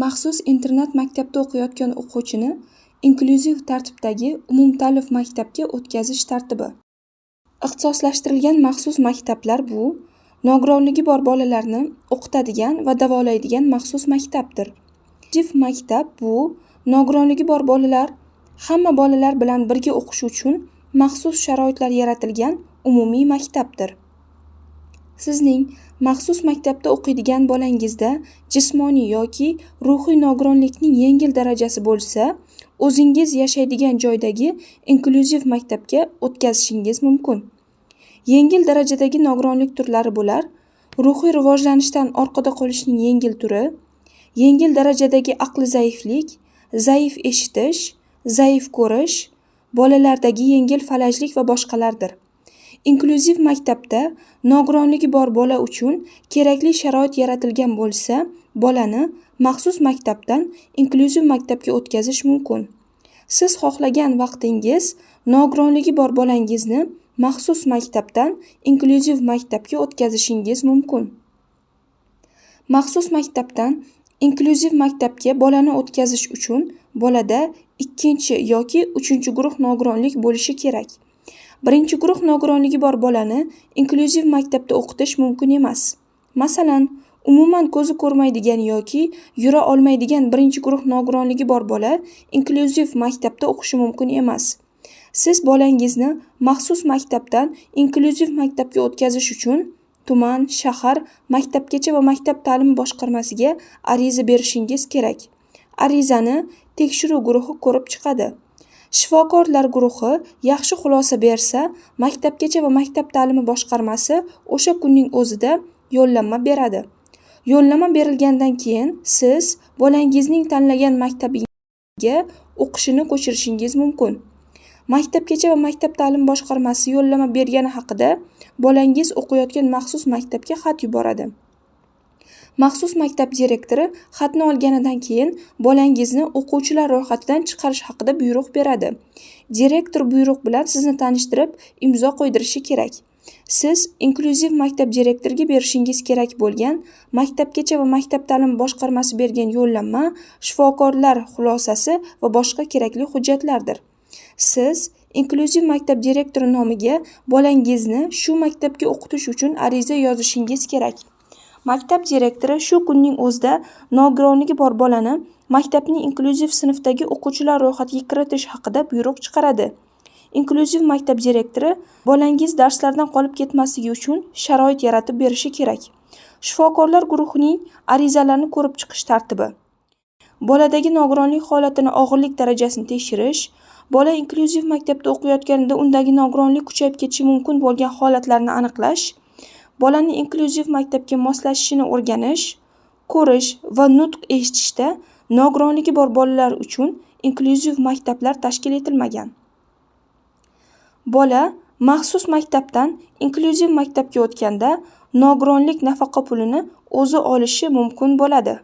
Maxsus internat maktabda o'qiyotgan o'quvchini inklyuziv tartibdagi umumta'lim maktabga o'tkazish tartibi. Ixtisoslashtirilgan maxsus maktablar bu nogironligi bor bolalarni o'qitadigan va davolaydigan maxsus maktabdir. Inklyuziv maktab bu nogironligi bor bolalar hamma bolalar bilan birga o'qishi uchun maxsus sharoitlar yaratilgan umumiy maktabdir. Sizning maxsus maktabda o'qiydigan bolangizda jismoniy yoki ruhiy nogironlikning yengil darajasi bo'lsa, o'zingiz yashaydigan joydagi inklyuziv maktabga o'tkazishingiz mumkin. Yengil darajadagi nogironlik turlari bular: ruhiy rivojlanishdan orqada qolishning yengil turi, yengil darajadagi aqli zaiflik, zaif eshitish, zaif ko'rish, bolalardagi yengil falajlik va boshqalardir. Inklyuziv maktabda nogironligi bor bola uchun kerakli sharoit yaratilgan bo'lsa, bolani maxsus maktabdan inklyuziv maktabga o'tkazish mumkin. Siz xohlagan vaqtingiz nogironligi bor bolangizni maxsus maktabdan inklyuziv maktabga o'tkazishingiz mumkin. Maxsus maktabdan inklyuziv maktabga bolani o'tkazish uchun bolada 2 yoki 3-guruh nogironlik bo'lishi kerak. 1-guruh nogironligi bor bolani inklyuziv maktabda o'qitish mumkin emas. Masalan, umuman ko'zi ko'rmaydigan yoki yura olmaydigan 1-guruh nogironligi bor bola inklyuziv maktabda o'qishi mumkin emas. Siz bolangizni maxsus maktabdan inklyuziv maktabga o'tkazish uchun tuman, shahar, maktabgacha va maktab ta'limi boshqarmasiga ariza berishingiz kerak. Arizani tekshiruv guruhi ko'rib chiqadi. Shifokorlar guruhi yaxshi xulosa bersa, maktabgacha va maktab ta'limi boshqarmasi o'sha kunning o'zida yo'llanma beradi. Yo'llanma berilgandan keyin siz bolangizning tanlagan maktabiga o'qishini ko'chirishingiz mumkin. Maktabgacha va maktab ta'limi boshqarmasi yo'llanma bergani haqida bolangiz o'qiyotgan maxsus maktabga xat yuboradi. Maxsus maktab direktori xatni olganidan keyin bolangizni o'quvchilar ro'yxatidan chiqarish haqida buyruq beradi. Direktor buyruq bilan sizni tanishtirib, imzo qo'ydirishi kerak. Siz inklyuziv maktab direktoriga berishingiz kerak bo'lgan maktabgacha va maktab ta'limi boshqarmasi bergan yo'llanma, shifokorlar xulosasi va boshqa kerakli hujjatlardir. Siz inklyuziv maktab direktori nomiga bolangizni shu maktabga o'qitish uchun ariza yozishingiz kerak. Maktab direktori shu kunning o'zida nogironligi bor bolani maktabning inklyuziv sinfdagi o'quvchilar ro'yxatiga kiritish haqida buyruq chiqaradi. Inklyuziv maktab direktori bolangiz darslardan qolib ketmasligi uchun sharoit yaratib berishi kerak. Shifokorlar guruhining arizalarni ko'rib chiqish tartibi. Boladagi nogironlik holatini og'irlik darajasini tekshirish, bola inklyuziv maktabda o'qiyotganida undagi nogironlik kuchayib ketishi mumkin bo'lgan holatlarni aniqlash, bolani inklyuziv maktabga moslashishini o'rganish, ko'rish va nutq eshitishda nogironligi bor bolalar uchun inklyuziv maktablar tashkil etilmagan. Bola maxsus maktabdan inklyuziv maktabga o'tganda nogironlik nafaqa pulini o'zi olishi mumkin bo'ladi.